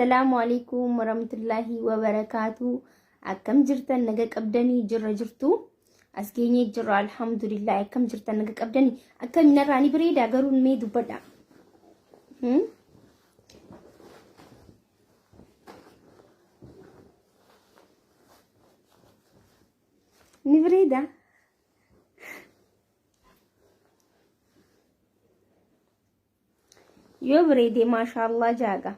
Assalaamu alaikum warahmatullaahi wabarakaatu. Akkam jirtan naga qabdanii jirra jirtu. As geenyee jirra alhamdulillah. Akkam jirtan naga qabdanii. Akkam narraa ni bareeda garuu mee dubbadha. Hmm? Ni bareeda. Yoo bareede maashaallah jaaga.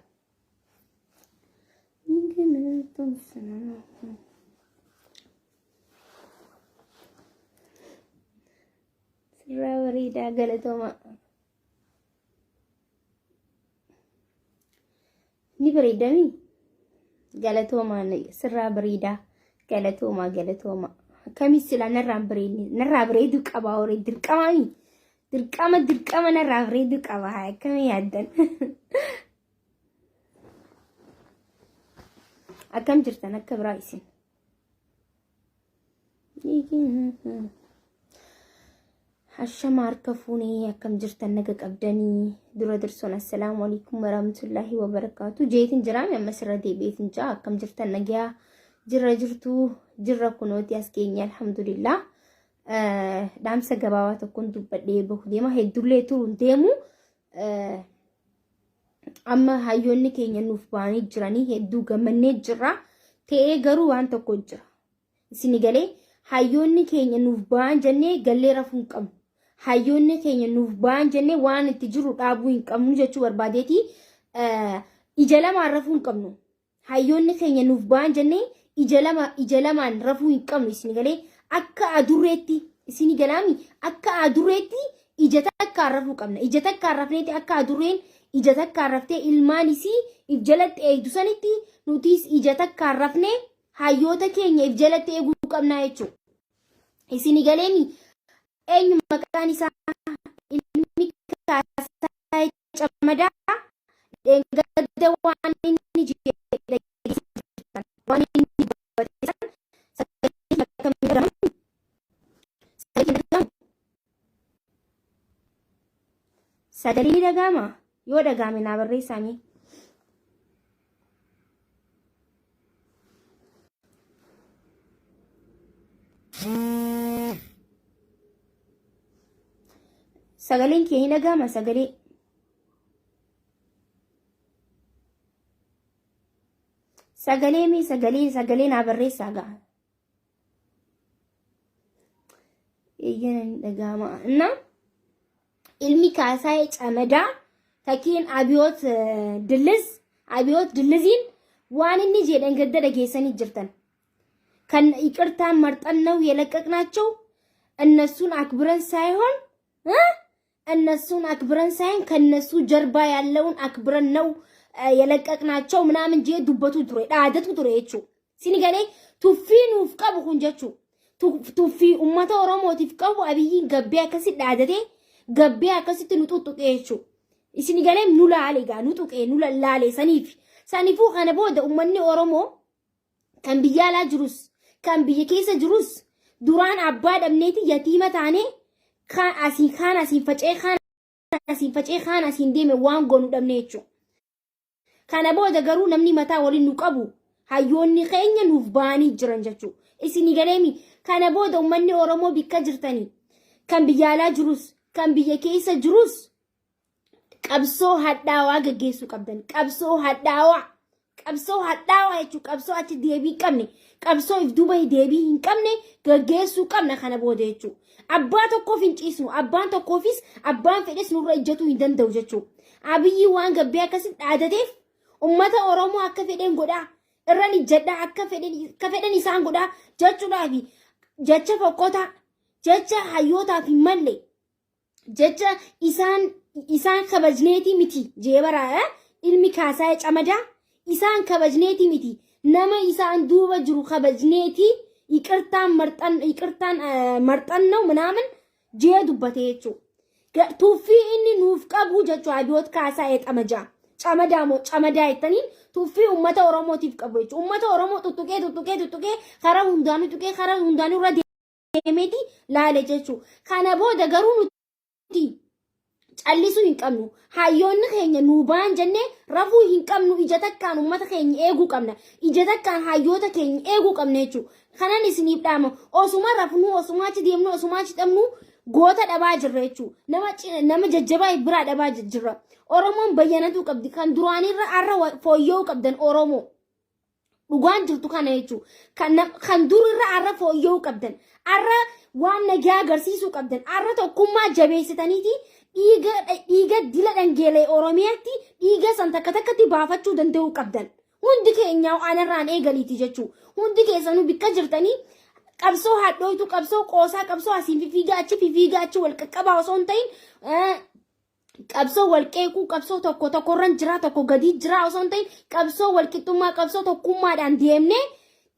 Sirraa bareedaa galatooma. Ni bareedamii? Galatoomaa sirraa bareedaa. Galatoomaa galatoomaa. Akkamii silaa narraan bareedne narraa bareeduu qaba horee dirqamaami. Dirqama dirqama narraa bareeduu qaba haa akkamii yaaddan. Akkam jirtan akka biraa isin. Hashama harka fuunee akkam jirtan naga qabdanii dura dursoon assalaamu alaikum warahmatullaahi wabarakaatu jeetin jiraame ammas irra deebi'eetin jaa akkam jirtan nagayaa jirra jirtu jirra kunooti as keenya alhamdulillah dhaamsa gabaabaa tokkoon dubbadhee bahu deema heddullee turuun deemu amma hayyoonni keenya nuuf ba'anii jiranii hedduu gammannee jirra ta'ee garuu waan tokko jira Isini galee hayyoonni keenya nuuf ba'an jennee gallee rafuu hin qabnu. Hayyoonni keenya nuuf ba'an jennee waan itti jiru dhaabuu hin qabnu jechuu barbaadeeti. Ija lamaan rafuu hin qabnu. Hayyoonni keenya nuuf ba'an jennee ija lama ija lamaan rafuu hin qabnu isini galee akka adurreetti isini galaami akka adurreetti ija takkaan rafuu qabna. Ija takkaan rafneeti akka adurreen ija takkaan raftee ilmaan isii if jalatti eegdu sanitti nutis ija takkaan rafnee hayyoota keenya if jalatti eeguu qabnaa jechuudha. Isini galeemi eenyu maqaan isaa ilmi kaasaa camadaa dheengadda waan inni jedhe dhageessiftan waan inni dubbate san sagalee akkamiin dhaga'amu sagalee dhaga'amu sagalee ni dhaga'ama yoo dhaga'ame naa barreessaa mee. Sagaleen kee ni dhaga'ama sagalee. Sagalee mee sagalee sagalee naa barreessaa ga'a. Eeyyana ni dhaga'ama. Innaa ilmi kaasaayee camadaa takiin abiyoot dilliz abiyoot dilliziin waan inni jedhan gadda dhageessanii jirtan. Kan ይቅርታን መርጠን ነው የለቀቅናቸው እነሱን አክብረን ሳይሆን እ እነሱን አክብረን ሳይሆን ከነሱ ጀርባ ያለውን አክብረን ነው የለቀቅናቸው ምናምን jee dubbatu ture dhaadatu ture jechuu sini galee tuffii nuuf qabu kun jechuu tuffii ummata Oromootiif qabu Abiyyiin gabbee akkasi dhaadatee gabbee akkasitti nu tuttuqee jechuu isin galee nu laale gaa nu tuqee nu laale saniif saniifuu kana booda ummanni Oromoo kan biyya alaa jirus kan biyya keessa jirus duraan abbaa dhabneeti yatiima taanee kaan asii kaan asiin faca'ee kaan asiin faca'ee kaan asiin deeme waan goonu dhabne jechuudha. Kana booda garuu namni mataa waliin nu qabu hayyoonni keenya nuuf ba'anii jiran jechuudha. Isin galeemi kana booda uummanni Oromoo bikka jirtanii kan biyya alaa jirus kan biyya keessa jirus qabsoo hadhaawaa gaggeessuu qabdan. Qabsoo hadhaawaa. Qabsoo hadhaawaa jechuun qabsoo achi deebii hin qabne, qabsoo if duuba deebii hin qabne gaggeessuu qabna kana booda jechuudha. Abbaa tokkoof hin ciisnu, abbaan tokkoofis abbaan fedhes nurra ijjatuu hin danda'u jechuudha. Abiyyi waan gabbee akkasitti dhaadateef ummata Oromoo akka fedhen godhaa, irran ijjadhaa, akka fedhan isaan godhaa jechuudhaafi jecha fokkotaa, jecha hayyootaaf hin malle jecha isaan isaan kabajneetii miti jee bara ilmi kaasaayee camadaa isaan kabajneetii miti nama isaan duuba jiru kabajneetii ይቅርታን መርጠን ይቅርታን መርጠን ነው ምናምን jee dubbate jechuudha. Tuffii inni nuuf qabu jechuudha Abiyoot Kaasaayee Xamajaa. Camadaa moo camadaa jettaniin tuffii uummata Oromootiif qabu jechuudha. Uummata Oromoo tuttuqee tuttuqee tuttuqee karaa hundaanuu tuqee karaa hundaanuu irra deemeeti laale jechuudha. Kana booda garuu nuti Callisuu hin qabnu. Hayyoonni keenya nuu ba'an jennee rafuu hin qabnu. Ija takkaan uummata keenya eeguu qabna. Ija takkaan hayyoota keenya eeguu qabna jechuudha. Kanan isiniif dhaama. Osuma rafnuu, osuma achi deemnu, osuma achi dhabnu goota dhabaa jirra jechuudha. Nama jajjabaa biraa dhabaa jirra. Oromoon bayyanatuu qabdi. Kan duraanirra har'a fooyya'uu qabdan Oromoo. Dhugaan jirtu kana jechuudha. Kan durirra har'a fooyya'uu qabdan. Har'a waan nagaa agarsiisuu qabdan. Har'a tokkummaa jabeessitaniiti dhiiga dila dhangeela'e Oromiyaatti dhiiga san takka takkatti baafachuu danda'uu qabdan. Hundi keenyaa anarraan eegaliiti jechuudha. Hundi keessanuu bikka jirtanii qabsoo hadhooytu, qabsoo qoosaa, qabsoo asiin fiigaa achi fiigaa achi wal qaqqabaa osoo hin ta'in, qabsoo wal qeequu, qabsoo tokko tokkorran jira, tokko gadii jira osoo hin ta'in, qabsoo wal qixxummaa, qabsoo tokkummaadhaan deemnee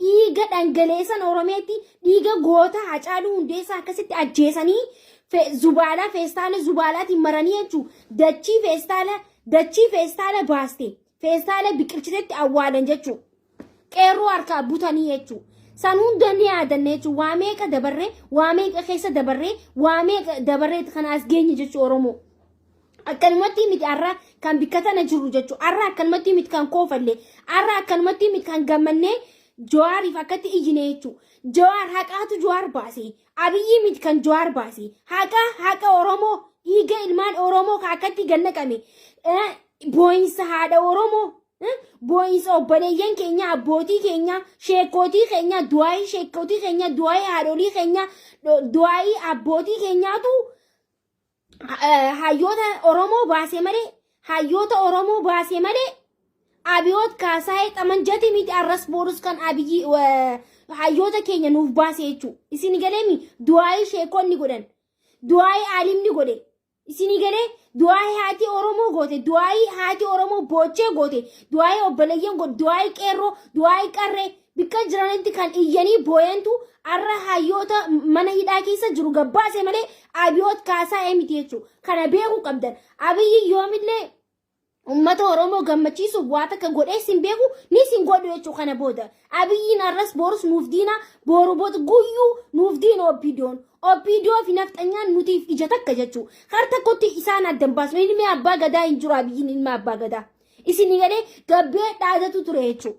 dhiiga dhangaleessan Oromiyaatti, dhiiga goota Hacaaluu Hundeessaa akkasitti ajjeesanii zubaalaa feestaala zubaalaatiin maranii jechuun dachii feestaala baaste, feestaala biqilchitetti awwaalan jechuudha. Qeerroo harkaa butanii jechuudha. San hunda ni yaadanna jechuudha. Waa meeqa dabarree, waa meeqa keessa dabarree, waa meeqa dabarree kana as geenye jechuudha Oromoo. Akkanumatti miti har'a kan bikka tana jirru jechuudha. Har'a akkanumatti miti kan koofalle. Har'a akkanumatti miti kan gammannee Jawaariif akkatti iyyine jechuudha. Jawaar haqaatu Jawaar baase. Abiyyi miti kan Jawaar baase. Haqa Oromoo, dhiiga ilmaan Oromoo kan akkatti gannaqame. Boo'insa haadha Oromoo, boo'insa obboleeyyan keenya, abbootii keenya, sheekootii keenya, du'aayii sheekootii keenya, du'aayii haadholii keenya, du'aayii abbootii keenyaatu hayyoota Oromoo baase malee, hayyoota Oromoo baase malee Abiyoot Kaasaayee xamanjati miti arras boorus kan Abiyyi hayyoota keenya nuuf baase jechuudha. Isin galeemi du'aayii sheekonni godhan, du'aayii aalimni godhe. Isinii galee, du'aayii haati Oromoo goote, du'aayii haati Oromoo boochee goote, du'aayii obboleeyyan goote, du'aayii qeerroo, du'aayii qarree bikka jiranitti kan iyyanii booyantu har'a hayyoota mana hidhaa keessa jiru gabbaase malee Abiyoot Kaasaayee miti jechuudha. Kana beekuu qabdan. Abiyyi yoomillee uummata Oromoo gammachiisuuf waa takka godhee sin beeku, ni sin godhu jechuudha kana booda. Abiyyiin arras borus nuuf diina, boru booda guyyuu nuuf diina OPDOn. OPDO fi nafxanyaan nutiif ija takka jechuudha. Har tokkotti isaan addan baasnu, ilmi abbaa gadaa hin jiru, Abiyyiin ilma abbaa gadaa. Isin galee gabbee dhaadatu ture jechuudha.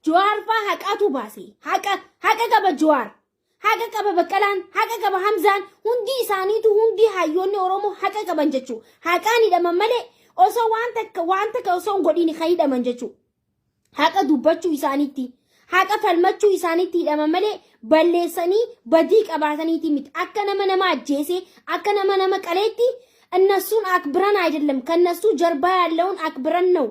Jawaar faa haqatu baase. Haqa qaba Jawaar. Haqa qaba Baqqalaan, haqa qaba Hamzaan, hundi isaaniitu, hundi hayyoonni Oromoo haqa qaban jechuudha. Haqaan hidhaman malee osoo waan takka osoo hin godhin kan hidhaman jechuudha. Haqa dubbachuu isaaniitti, haqa falmachuu isaaniitti hidhaman malee balleessanii badii qabaataniiti miti. Akka nama nama ajjeese, akka nama nama qaleetti እነሱን አክብረን አይደለም፣ ከነሱ ጀርባ ያለውን አክብረን ነው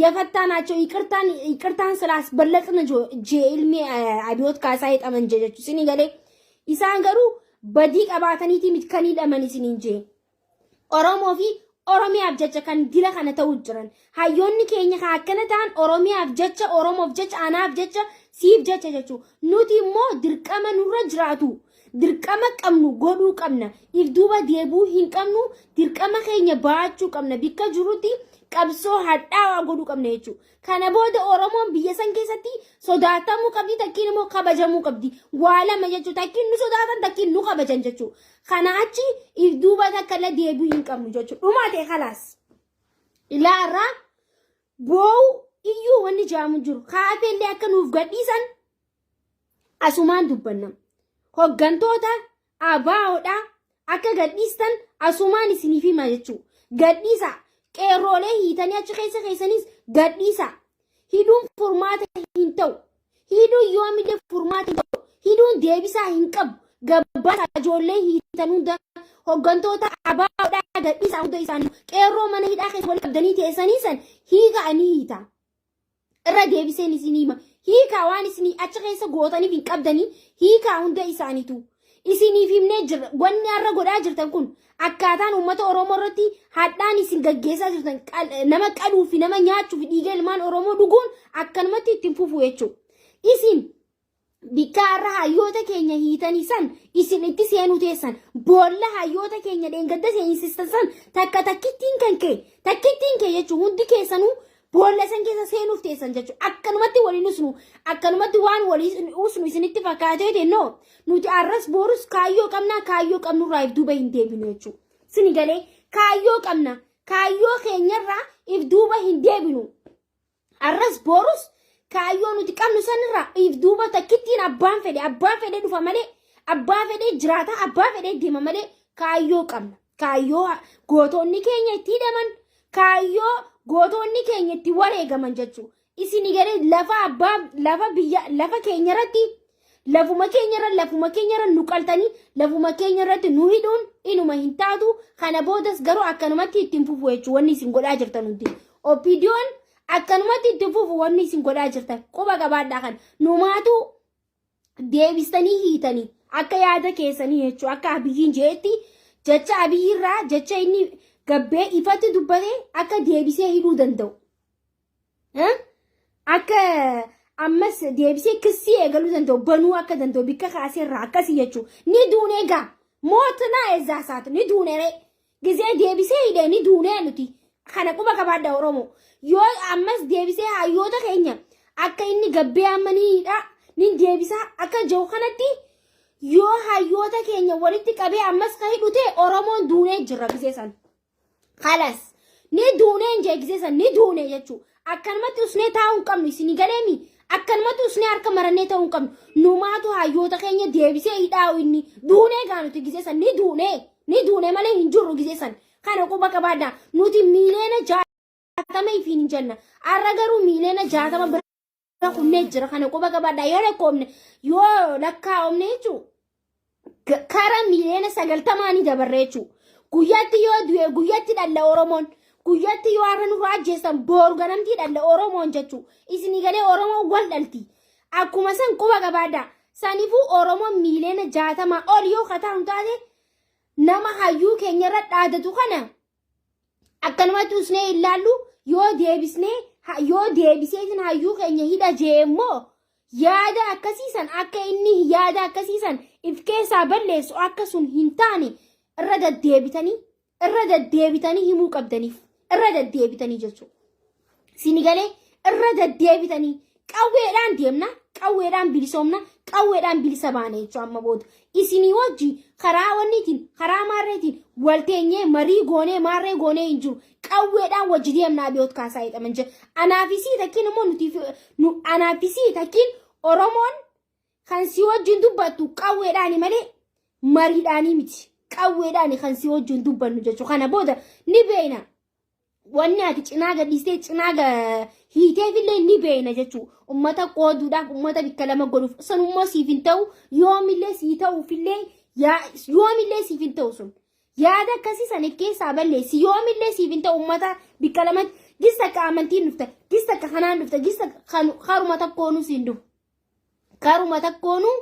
የፈታናቸው፣ ይቅርታን ስላስበለጥን jee ilmi Abiyoot Kaasaayee xamanjee jechuudha. Isinii galee, isaan garuu badii qabaataniiti miti kan hidhaman isiniin jee. Oromoo fi Oromiyaaf jecha kan dila kana ta'uu jiran. Hayyoonni keenya kan akkana ta'an Oromiyaaf jecha, Oromoof jecha, anaaf jecha, siif jecha jechuudha. Nuti immoo dirqama nurra jiraatu. Dirqama qabnu godhuu qabna. If duuba deebuu hin qabnu. Dirqama keenya baachuu qabna. Bikka jirutti qabsoo hadhaawaa godhuu qabna jechuudha. Kana booda Oromoon biyya san keessatti sodaatamuu qabdi, takkiin immoo kabajamuu qabdi. Waa lama jechuudha. Takkiin nu sodaatan, takkiin nu kabajan jechuudha. Kana achi if duuba takka illee deebi'uu hin qabnu jechuudha. Dhumaate kalaas. Ilaa irraa boo'u iyyuu wanni jaamu jiru. Kaafee illee akka nuuf gadhiisan asumaan dubbanna. Hoggantoota ABOdha akka gadhiistan asumaan isiniif hima jechuudha. Gadhiisa. Qeerroolee hiitanii achi keessa keessanis gadhiisa. Hidhuun furmaata hin ta'u. Hidhuun yoomillee furmaata hin ta'u. Hidhuun deebisaa hin qabu. Gabbaasa ijoollee hiitan hunda, hoggantoota ABOdha gadhiisa hunda isaanii. Qeerroo mana hidhaa keessa walitti qabdanii teessanii san hiikaa ni hiita. Irra deebiseen isinii hima. Hiikaa, waan isinii achi keessa gootaniif hin qabdanii, hiikaa hunda isaaniitu. Isiniif himnee jirra. Wanni har'a godhaa jirtan kun, akkaataan uummata Oromoo irratti hadhaan isin gaggeessaa jirtan, nama qaluu fi nama nyaachuu fi dhiiga ilmaan Oromoo dhuguun akkanumatti ittiin fufu jechuudha. Isin bikka har'a hayyoota keenya hiitanii san isin itti seenuu teessan, boolla hayyoota keenya dheengadda seensistan san takka takkittiin kan ka'e, takkittiin ka'e jechuun hundi keessanuu boolla san keessa seenuuf teessan jechuudha. Akkanumatti waliin usnu, akkanumatti waan waliin usnu isinitti fakkaatee no, nuti arras boorus kaayyoo qabnaa, kaayyoo qabnurraa if duuba hin deebinu jechuudha. Sini galee kaayyoo qabna. Kaayyoo keenyarraa if duuba hin deebinu. Arras borus kaayyoo nuti qabnu sanirraa if duuba takkittiin abbaan fedhe dhufa malee, abbaa fedhe jiraata, abbaa fedhe deema malee, kaayyoo qabna. Kaayyoo gootonni keenya itti hidhaman, kaayyoo gootonni keenya itti wareegaman jechuudha. Isin galee lafa abbaa lafa biyya lafa keenya irratti, lafuma keenya irra nu qaltanii, lafuma keenya irratti nu hidhuun inuma hin taatu. Kana boodas garuu akkanumatti ittiin fufu jechuudha wanni isin godhaa jirtan hundi. OPDOn akkanumatti ittiin fufu wanni isin godhaa jirtan, quba qabaadhaa. Kan numaatu deebistanii hiitanii akka yaada keessanii jechuudha. Akka Abiyyiin jeetti, jecha Abiyyirraa, jecha inni gabbee ifatti dubbate, akka deebisee hidhuu danda'u. Akka ammas deebisee kissii eegaluu danda'u, banuu akka danda'u bikka kaaseerraa akkasii jechuudha. Ni duunee gaa mootinaa ezzaa isaati ni duunee gizee deebisee hidhee ni duunee nuti. Kana quba qabaadha Oromoo. Yoo ammas deebisee hayyoota keenya akka inni gabbee amma ni hidha, ni deebisaa akka jiru kanatti, yoo hayyoota keenya walitti qabee ammas ka hidhu ta'e, Oromoon duunee jirra gizee san. Kalas ni duunee hin jee, gizee san ni duune jechuudha. Akkanumatti usnee taa'uu hin qabnu, isinii galeemi. Akkanumatti usnee harka marannee ta'uu hin qabnu. Numaatu hayyoota keenya deebisee hidhaa'u inni duunee gaa nuti gizee san ni duunee. Ni duune malee hin jirru gizee san. Kana quba qabaadhaa. Nuti 60 miiliyoona ifiin hin jenna. Har'a garuu 60 miiliyoona bira kunnee jira. Kana quba qabaadhaa. Yoo lakkoofne, yoo lakkaa'omne jechuudha. Kara 90 miiliyoona ni dabarre jechuudha. Guyyaatti yoo du'e guyyaatti dhalla Oromoon. Guyyaatti yoo har'a nurraa ajjeessan booru ganamtii dhalla Oromoon jechuudha. Isinii galee, Oromoon wal dhalti. Akkuma san quba qabaadhaa. Saniifuu Oromoon 60 miiliyoona ol yoo kataanu taate, nama hayyuu keenyarra dhaadatu kana akkanumatti usnee ilaallu. Yoo deebisnee, yoo deebiseetiin hayyuu keenya hidha jee immoo, yaada akkasiisan akka inni yaada akkasiisan if keessaa balleessu, akka sun hin taane irra deddeebitanii himuu qabdaniif, irra deddeebitanii jechuudha. Sini galee, irra deddeebitanii qawweedhaan deemna, qawweedhaan bilisoomna, qawweedhaan bilisa baana jechuudha amma booda. Isinii wajji karaa wanniitiin, karaa maarreetiin walteenyee marii goonee maarree goonee hin jiru. Qawweedhaan wajji deemna. Abiyoot Kaasaa jedhaman jira. Anaafisii takkiin immoo nuti anaafisii takkiin Oromoon kan si wajjin dubbattu qawweedhaani malee mariidhaanii miti. Qawweedhaani kan si wajjin dubbannu jechuudha. Kana booda ni beekna. Wanni ati cinaa gadhiistee cinaa hiiteefillee ni beekna jechuudha. Uummata qooduudhaaf, uummata bikka lama godhuuf sanummoo siif hin ta'u, yoomillee sii ta'uufillee, yoomillee siif hin ta'u sun. Yaada akkasii sana keessaa balleessi, yoomillee siif hin ta'u. Uummata bikka lamatti gis takka amantiin dhufta, gis takka kanaan dhufta, gis takka karuma tokkoonuu siin dhufu. Karuma tokkoonuu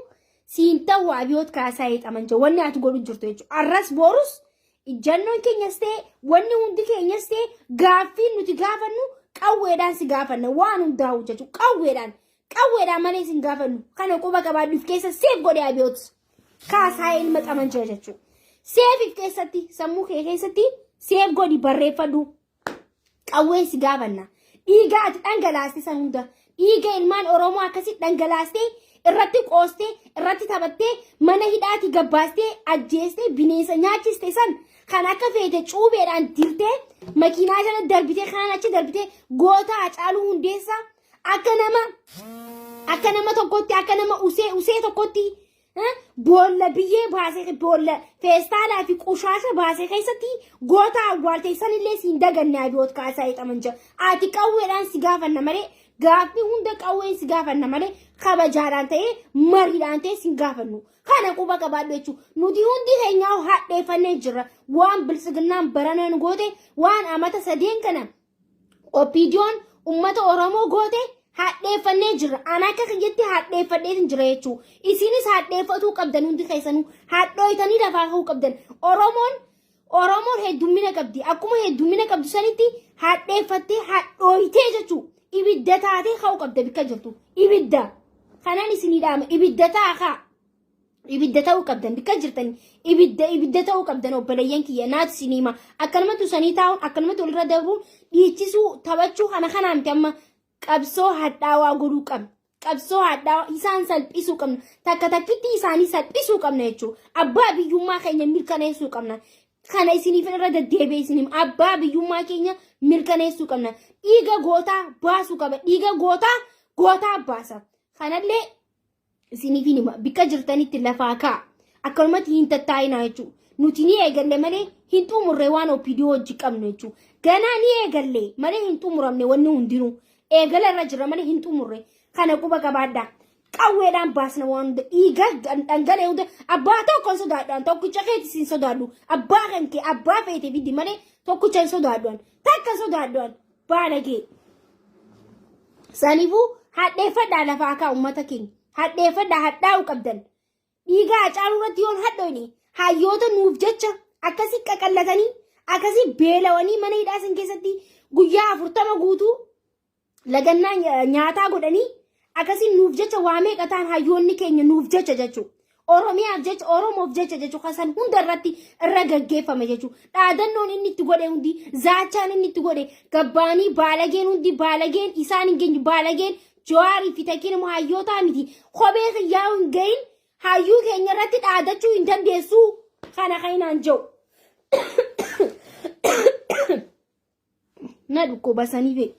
siin ta'u. Abiyoot Kaasaa jedhaman jira wanni ati godhu jirtu jechuudha. Arras borus ijjannoon keenyas ta'e, wanni hundi keenyas ta'e, gaaffiin nuti gaafannu qawweedhaan si gaafanna waan hundaa'u jechuudha. Qawweedhaan, qawweedhaan malee si gaafannu. Kana quba qabaadhuuf keessa seef godhe, Abiyoot Kaasaa ilma xaman jira jechuudha. Seefiif keessatti, sammuu kee keessatti seef godhi, barreeffadhu. Qawween si gaafanna. Dhiiga ati dhangalaaste san hunda, dhiiga ilmaan Oromoo akkasii dhangalaastee, irratti qoostee, irratti taphattee, mana hidhaati gabbaastee, ajjeestee, bineensa nyaachiste san, kan akka feete cuubeedhaan dirtee, makiinaa jala darbitee, kaan achi darbitee, goota Hacaaluu Hundeessaa akka nama tokkotti, akka nama usee usee tokkotti boolla biyyee baasee, boolla feestaalaa fi qushaasha baasee keessatti goota awwaalte sanillee siin daganne. Abiyoot Kaasaa jedhaman jira. Ati qawweedhaan si gaafanna malee, gaaffii hunda qawween si gaafanna malee, kabajaadhaan ta'ee mariidhaan ta'ee sin gaafannu. Kana quba qabaadhu jechuudha. Nuti hundi keenyaa hadheeffannee jirra. Waan biltsiginnaan baranaan goote, waan amata sadeen kana OPDOn uummata Oromoo goote hadheeffannee jirra. Ana akka kiyyatti hadheeffadheetin jira jechuudha. Isinis hadheeffatuu qabdan, hundi keessanuu hadhooytanii lafaa ka'uu qabdan. Oromoon heddummina qabdi. Akkuma heddummina qabdu sanitti hadheeffattee hadhooytee jechuudha. Ibidda taatee ka'uu qabda bikka jirtu. Ibidda. Kanan isinii dhaama, ibidda taa kaa. Ibidda ta'uu qabdan bikka jirtan, ibidda, ibidda ta'uu qabdan. Obboleeyyan kiyya, naatu isinii hima. Akkanumatti usanii taa'uun, akkanumatti walirra dabruun, dhiichisuu, taphachuu kana kanaa miti. Amma qabsoo hadhaawaa godhuu qabna. Qabsoo hadhaawaa isaan salphisuu qabna. Takka takkitti isaanii salphisuu qabna jechuudha. Abbaa biyyummaa keenya mirkaneessuu qabna. Kana isiniif irra deddeebi'ee isiniif abbaa biyyummaa keenya mirkaneessuu qabna. Dhiiga gootaa baasuu qaba. Dhiiga gootaa gootaa baasa. Kanallee isiniif hin hima. Bikka jirtanitti lafaa ka'a. Akkanumatti hin tattaa'inaa jechuudha. Nuti ni eegalle malee hin xumurre waan OPDO hojii qabnu jechuudha. Ganaa ni eegalle malee hin xumuramne wanni hundinuu. Eegala irra jira malee hin xumurre. Kana quba qabaadhaa. Qawweedhaan baasna waan hunda dhiiga dhangala'e hunda abbaa tokko hin sodaadhu tokkicha keetis hin sodaadhu abbaa kan kee abbaa feete fidi malee tokkicha hin sodaadhu takka hin sodaadhu baalagee. Saniifuu hadheeffadhaa lafaa kaa uummata keenya hadheeffadhaa hadhaa'uu qabdan dhiiga Hacaaluu irratti yoon hadhoyne hayyoota nuuf jecha akkasii qaqallatanii akkasii beelawanii mana hidhaa san keessatti guyyaa 40 guutuu lagannaa nyaataa godhanii akkasiin nuuf jecha waa meeqa ta'an hayyoonni keenya nuuf jecha jechuudha. Oromiyaaf jecha Oromoof jecha jechuudha. Kasan hunda irratti irra gaggeeffame jechuudha. Dhaadannoon inni itti godhe hundi zaachaan inni itti godhe gabbaanii baalageen hundi baalageen isaan hin geenye baalageen Jawaarii fi Takiin immoo hayyootaa miti. Kophee kiyyaa hin gahin hayyuu keenya irratti dhaadachuu hin dandeessu. Kana kan inaan jedhu. Na dhukkubasanii bee.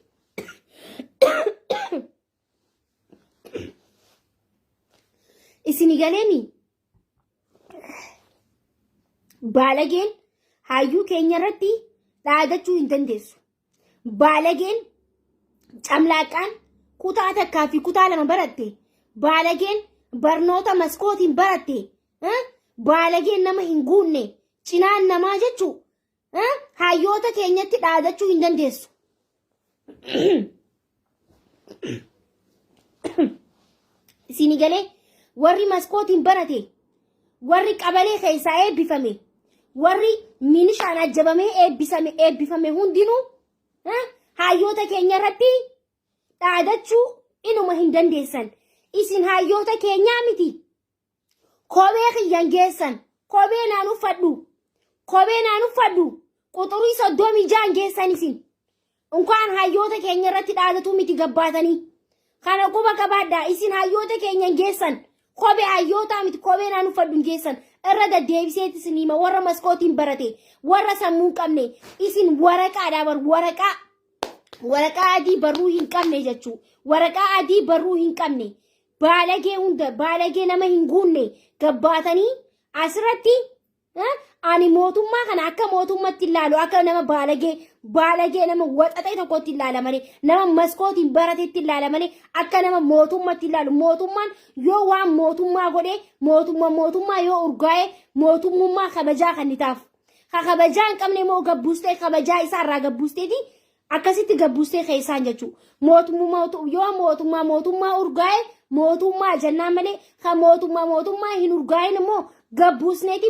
Isini galeemi baalageen hayyuu keenya irratti dhaadachuu hin dandeessu. Baalageen camlaaqqaan kutaa takkaa fi kutaa lama baratte baalageen barnoota maskootiin baratte baalageen nama hin guunne cinaan namaa jechuu Hayyoota keenyatti dhaadachuu hin dandeessu. Isin galee warri maskootiin barate, warri qabalee keessaa eebbifame, warri minishaan ajjabamee eebbisame eebbifame hundinuu hayyoota keenya irratti dhaadachuu inuma hin dandeessan. Isin hayyoota keenyaa miti. Kophee kiyyan geessan. Kophee naan uffadhu. Kophee naan uffadhu. Quxurii 36 geessan isin. Unkaan hayyoota keenya irratti dhaadatuu miti gabbaatanii. Kana quba qabaadhaa isin hayyoota keenya hin geessan. Kophee hayyootaa miti kophee naan uffadhu hin geessan. Irra deddeebiseeti isin hima warra maskootiin barate warra sammuu hin qabne isin waraqaadhaa bar waraqaa. Waraqaa adii barruu hin qabne jechuu. Waraqaa adii barruu hin qabne. Baalagee hunda baalagee nama hin guunne gabbaatanii asirratti ani mootummaa kana akka mootummatti ilaalu akka nama baalagee baalagee nama waxaxee tokkotti ilaala malee nama maskootiin baratetti ilaala malee akka nama mootummatti ilaalu mootummaan yoo waan mootummaa godhee mootummaa mootummaa yoo urgaa'e mootummummaa kabajaa kan taaf ka kabajaa hin qabne immoo gabbuustee kabajaa isaa irraa gabbuusteeti Akkasitti gabbuustee keessaan jechuu. Mootummaa yoo mootummaa mootummaa urgaa'e mootummaa jennaan malee kan mootummaa mootummaa hin urgaa'in immoo gabbuusneeti.